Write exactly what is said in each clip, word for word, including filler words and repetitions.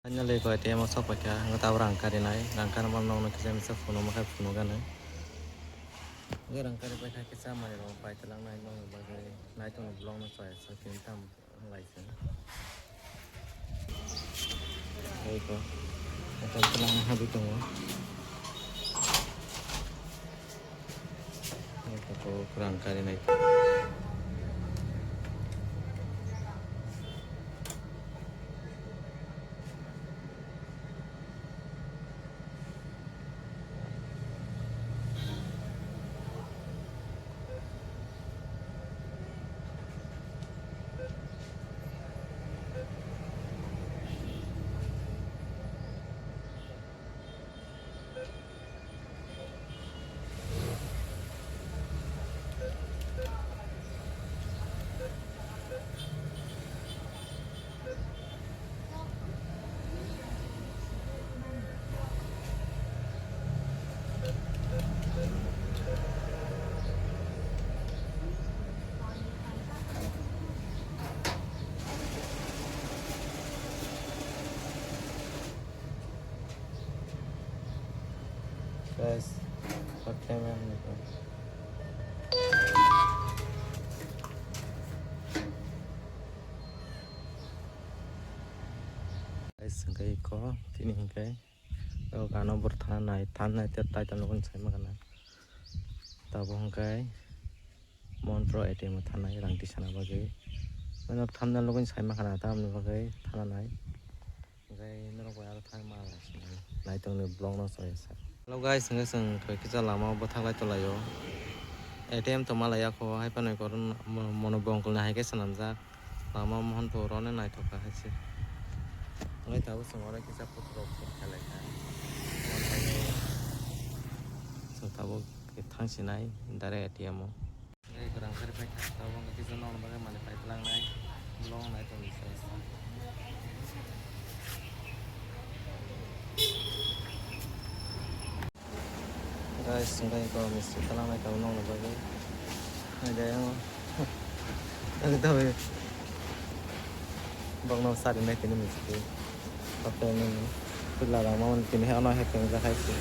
Finally ko A T M o sok paikha, ang tabuk rang karinai, rang karima nokno kisa misa phunukma khe phunukgani. Hwnkhe rang karipaikha kisa manwi rok pai twlangnai nokni bagwi, naitok ni vlog no chaya sa khe tam wng lai se. Eko, A T M twlangna habwi tongo. Eko, rang karinai. Guys, first time ang nito. Guys, hingke iko tini hingke o gano bor thanai thanai te tai tamo kung sai ma gana. Tabo hingke Mon Pro A T M o thanai rang tisana bagwi. Mano thamna login sai ma gana tamni bagwi thananai. Hingke norok bai aro thang ma nai tongni vlog no chaya sa. Hello guys, hingke chwng koi kisa lama o bwthak lai tonglaio. A T M tongma laiya kho, hai phano koron mo-, mono bongkol ni hai khe swnamjak. Lama mohon pho roni naithok kha hai se. Hingke tabuk chwng oro kisa photo rok shoot khlai kha. Chwng tabuk thang sinai direct A T M o. Tei kwrang kari pai kha, tabuk wngkha kisa nokni bagwi manwi pai twlangnai, vlog nai tongwi se. Guys, hingke eko misti twlangnai tabuk nokni bagwi. Hai de, ang, ang tabuk. Bokno sari nai tini misti. Kote nini. Pila rama tini hai ono hai tini jakai si.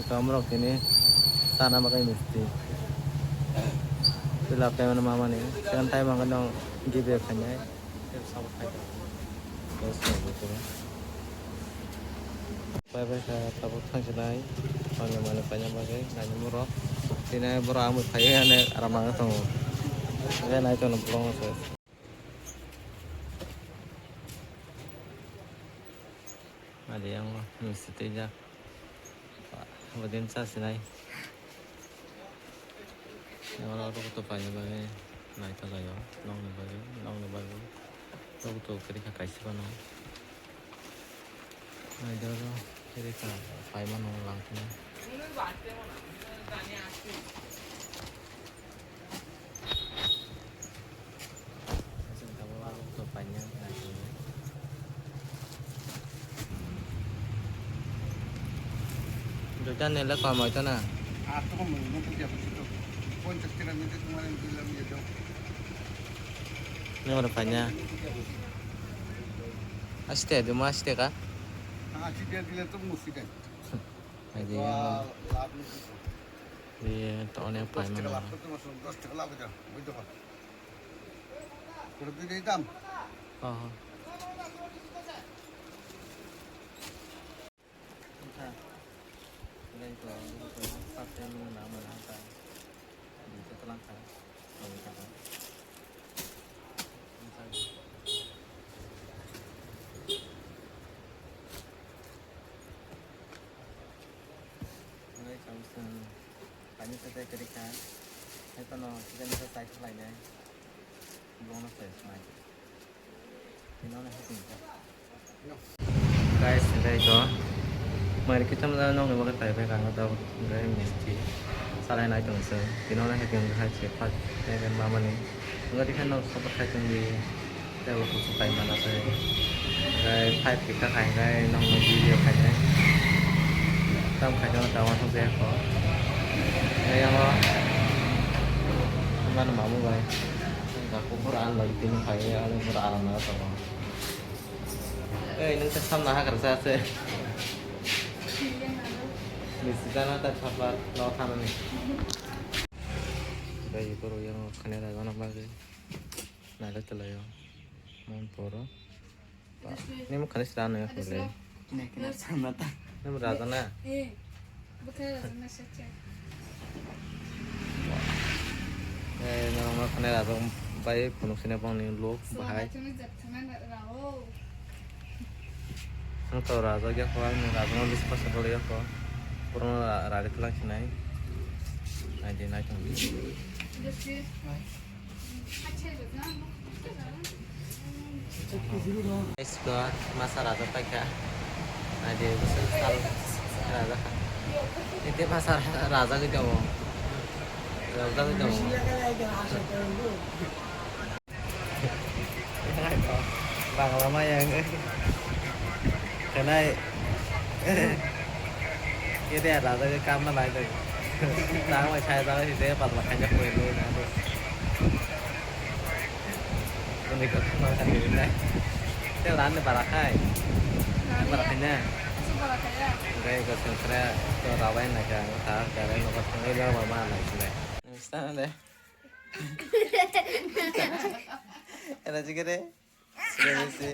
Ito amrok tini sana bagwi misti. Pila payment mamani. Second time ang nong give khainai. Pai pai kha tabuk thang sinai. Mani mani paina bagwi nani muro. Tini borok amui phaiwi ane aram ang tongo. Nai tongo borok se. Adi yang misti twijak. Bodin cha sinai. Oro rok to paina bagwi naithok laio, nokni bagwi, nokni bagwi. Rok to kwrwi kha kaisa phano. Naidi oro kwrwi kha paimano langkheno. Duita nile kom hoito na. Ar to kom hono, no bujiya buji to. Ponchash taka nile tomar em dilam ye do. Ni oro paina. Aste, duma aste ka? Ah, ashi taka dile to mushkil hai. Aidi. Wah, labh nahi. Ye to onek paimano. Dos taka labh to, dos taka labh hoy jao, bujho? Pura dui dai dam. Oh. Hwnwi chwng chwng kainwi kwthai kwrwi kha, hai phano kisa misa chai khlainai, bono se snai. Tino no happy kha. Guys, hwnkhe to mari kisa misa nokni bagwi phai phai kha, ang tabuk hwnkhe misti salai nai tong chwng. Tino no happy wngkha hai se first time mamani. Wngkha tei khe nok support khai tong di. Tei bo kuchuk kai mana se. Five kikha khainai, nokni video khainai. Tam khainai, tamo thok jaya kho. Nai yango, mano mamu bai. Ga kuphur an lagi tini khai, ani pura aram na tongo. Ei, nung ta samna hagra sa se. Bisi jana ta thapar, no thanani. Bai, borok yango khanai rajana bagwi. Naila tala yo. Mon poro. Nimo khani sra no khole. Nai kena samna ta. Nimo raja na. Eh. Bukha raja na sacha. Eh, no ma khani raja bai phunuk sine bang ni lok bahai. Ang to raja gya ko, ang raja no list pas ko ya ko. Purno ra-, rari tlang sinai. Nai di nai tong. Isko masa raja paikha. Ade bwswk sal raja kha. Ete masa raja gwi tongo. Raja gwi tongo. Bangla maya wngwi. Khenai. Kede raja gwi kamna nai dai. Tang bai sai dai de patla khaja koi lo na. Uni ko tang bai sai dai. Te ran ne bara khai. Bara khai na. Dai ko sen kra to rabai na ka ta kare no ko thang ila ma ma na sile. Nista de. Era jigere. Sile sile.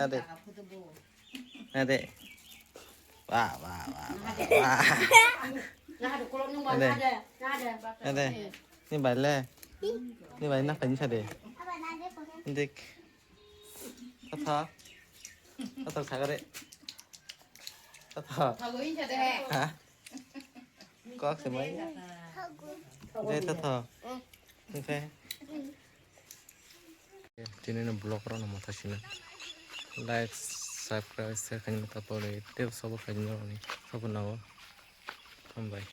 Ade. Ade. Wah, wah, wah, wah, wah. Ade. Ade. Ni bai le. Ni bai na kan sa de. Dik. Tata. Tata sagare. Tata. Ha? Kok se mai. Dai tata. Okay. Tini no vlog rok no motha sina. Like, subscribe, share khaina ta pore. Tei sabo khaina ni sabo nawo. Hambai.